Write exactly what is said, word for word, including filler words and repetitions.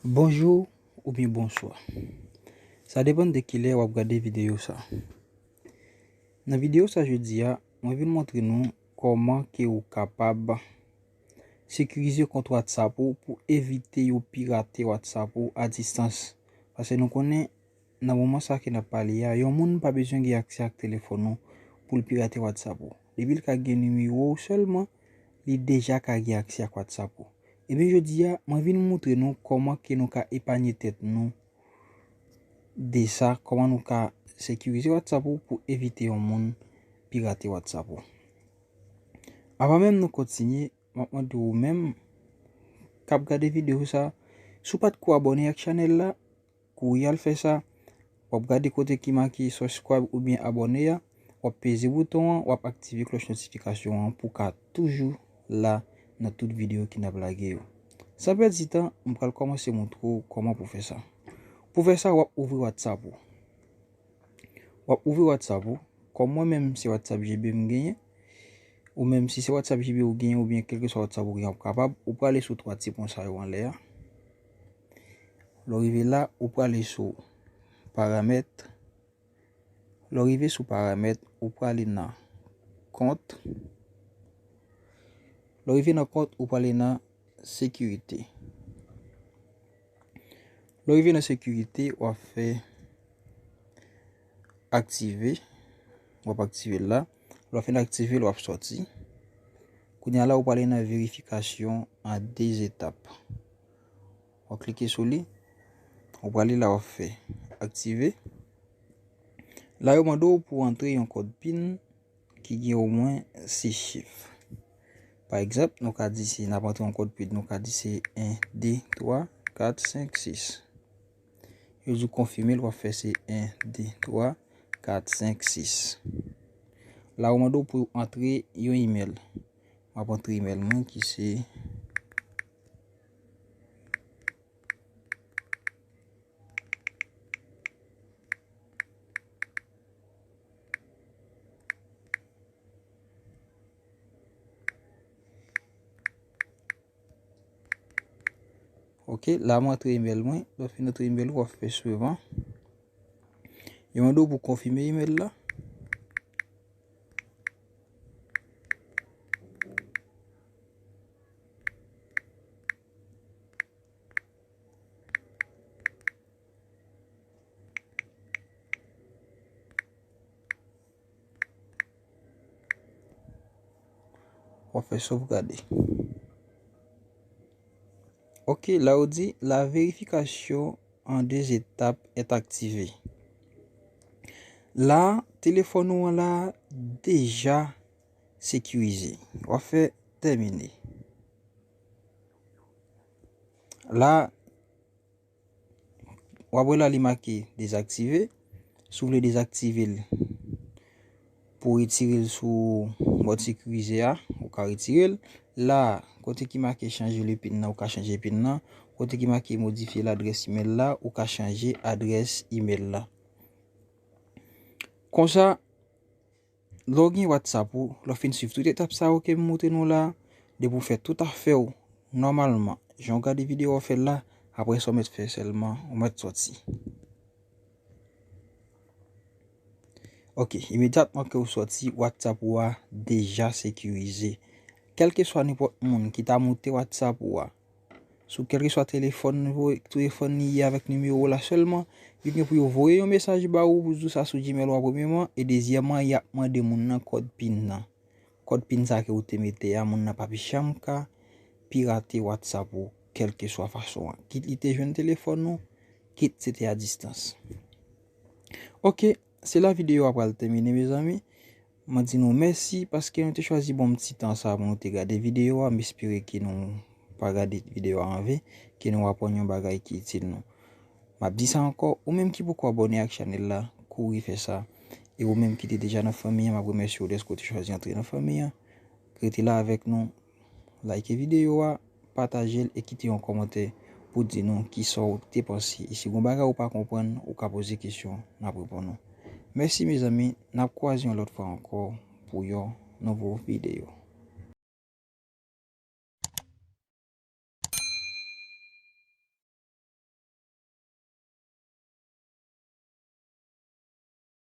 Bonjou oubyen bonswa. Sa depann de kilè w ap gade videyo sa. Nan videyo sa jodi a, mwen vin montre nou kòman ke ou kapab sekirize kont WhatsApp ou pou evite yo pirate WhatsApp ou a distans. Paske nou konnen nan moman sa ke n ap pale a, yon moun pa bezwen gen aksè ak telefòn ou pou l pirate WhatsApp ou. Depi l ka gen nimewo w sèlman, li deja ka gen aksè ak WhatsApp ou. Ebyen jodi a, mwen vin moutre nou kòman ke nou ka epanye tèt nou de sa, kòman nou ka sekirize WhatsApp ou pou evite yon moun pirate WhatsApp ou. Avan menm nou kontinye, m ap mande ou menm k ap gade videyo sa, si w pa t ko abòne ak chanèl la, kouri al fè sa. W ap gade kote ki make subscribe oubyen abòne a, w ap peze bouton an, w ap aktive klòch notifikasyon an pou w ka toujou la nan tout videyo ke n ap lage yo. San pèdi tan, m pral kòmanse moutre w kòman pou w fè sa. Pou w fè sa, w ap ouvri WhatsApp ou. W ap ouvri WhatsApp ou. Kòm mwen menm, se WhatsApp G B m genyen. Ou menm, si se WhatsApp G B ou genyen oubyen kèlkeswa WhatsApp ou genyen, w ap kapab, ou prale sou twa ti pwen sa yo anlè a. Lè w rive la, ou prale sou paramèt. Lè w rive sou paramèt, ou prale nan kont. Lè w rive nan kont, ou prale nan sekirite. Lè w rive nan sekirite, w ap fè aktive. W ap aktive l la. Lè w fin aktive l, w ap sòti. Kounye a la, ou prale nan verifikasyon an de etap. W ap klike sou li. Ou prale la, w ap fè aktive. La, yo mande w pou w antre yon kòd pin ki gen omwen sis chif. Pa egzanp, nou ka di se, n ap antre yon kòd pin, nou ka di se en, de, twa, kat, senk, sis. Yo di w konfime l, w ap fè se en, de, twa, kat, senk, sis. La, yo mande w pou w antre yon imèl. M ap antre imèl mwen ki se Ok, la m antre imèl mwen. Lè w fin antre imèl ou, w ap fè swivan. Yo mande w pou konfime imèl la. W ap fè sovgade. Ok, la yo di, la vérification en deux étapes est activée. La, telefòn ou an la deja sekirize. W ap fè tèmine. La, w ap wè la li make dezaktive. Si w vle dezaktive l pou retire l sou mòd sekirize a, ou ka retire l. La, kote ki make chanje le pin nan, ou ka chanje pin nan. Kote ki make modifye ladrès imèl la, ou ka chanje adrès imèl la. Konsa, lè w gen WhatsApp ou, lè w fin swiv tout etap sa yo ke m montre nou la, depi w fè tout afè w nòmalman, jan w gade videyo a w fè l la, apre sa w mèt fè sèlman, ou mèt sòti. Ok, imedyatman ke w sòti, WhatsApp ou a deja sekirize. Kèlkeswa nenpòt moun ki ta moute WhatsApp ou a, sou kèlkeswa telefòn, telefòn li ye avèk nimewo w la sèlman, yo gen pou yo voye yon mesaj ba ou pou di w sa sou Gmail ou a premyèman, e dezyèmman, y ap mande moun nan kòd pin nan. Kòd pin sa ke ou te mete a, moun nan p ap janm ka pirate WhatsApp ou, kèlkeswa fason an. Kit li te jwenn telefòn ou, kit se te a distans. Ok, se la videyo a pral tèmine, mezanmi. Mwen di nou mèsi paske nou te chwazi bon ti tan sa pou nou te gade videyo a. M espere ke nou pa gade videyo a anven, ke nou aprann yon bagay ki itil nou. M ap di sa ankò, ou menm ki poko abòne ak chanèl la, kouri fè sa. E ou menm ki te deja nan fanmi an, m ap remèsye w dèske w te chwazi antre nan fanmi an. Rete la avèk nou, like videyo a, pataje l e kite yon kòmantè pou di nou kisa w te panse. E si gon bagay ou pa konprann, ou ka poze kesyon, n ap reponn ou. Mèsi mezanmi, n ap kwaze yon lòt fwa ankò pou yon nouvo videyo.